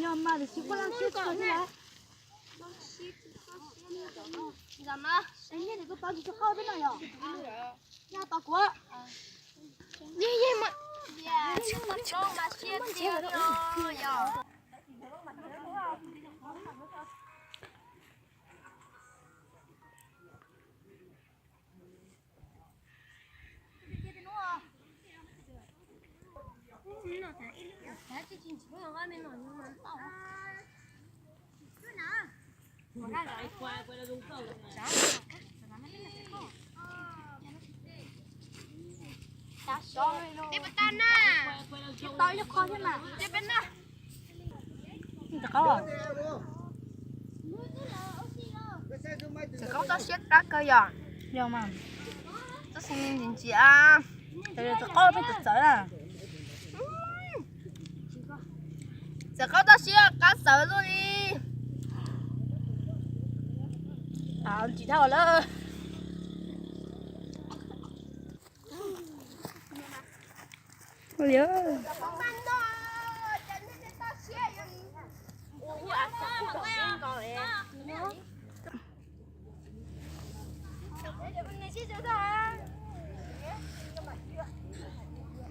Yog mas, tiam sis koj lam siab tshaj li. Nyiaj tus tau tsis tau qauj thiab no yog? Nyiaj tau kuv. Tsis tau ib qho thiab mas. Tsis tau. Txiv qaub txoj siab qab kawg yom. Yog mas. Txoj sia ntsim ntsim. Txiv qaub pheej txawv txawv na. Txiv qaub txoj siab qab txawv luaj li. Ntsim dhau lawm.